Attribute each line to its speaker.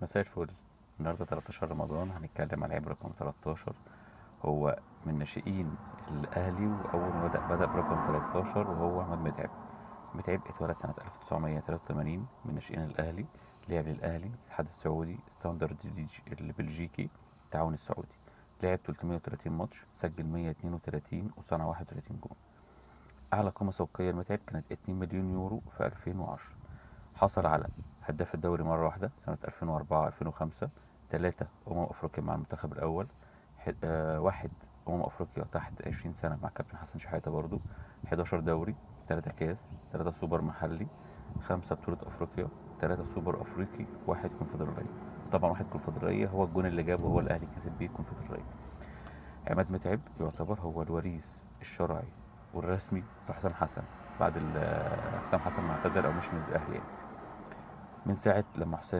Speaker 1: مساء الفل. النهارده 13 رمضان، هنتكلم على لعيب رقم 13. هو من ناشئين الأهلي، وأول ما بدأ برقم 13 وهو عماد متعب. متعب اتولد سنة 1983 من ناشئين الأهلي، لعب للأهلي، الاتحاد السعودي، ستاندرد البلجيكي، التعاون السعودي. لعب 330 ماتش، سجل 132 وصنع 31 جون. أعلى قيمة سوقية لمتعب كانت 2 مليون يورو في 2010. حصل على هداف الدوري مرة واحدة سنة 2004 2005، 3 أمم أفريقيا مع المنتخب الأول، 1 أمم أفريقيا تحت 20 سنة مع كابتن حسن شحاتة برضو، 11 دوري، 3 كاس، 3 سوبر محلي، 5 بطولة أفريقيا، 3 سوبر أفريقي، 1 كونفدرالية. طبعا 1 كونفدرالية هو الجون اللي جابه هو الأهلي كسب بيه الكونفدرالية. عماد متعب يعتبر هو الوريث الشرعي والرسمي لحسام حسن بعد حسام حسن ما اعتزل أو مش من الأهلي، يعني من ساعة لما حسام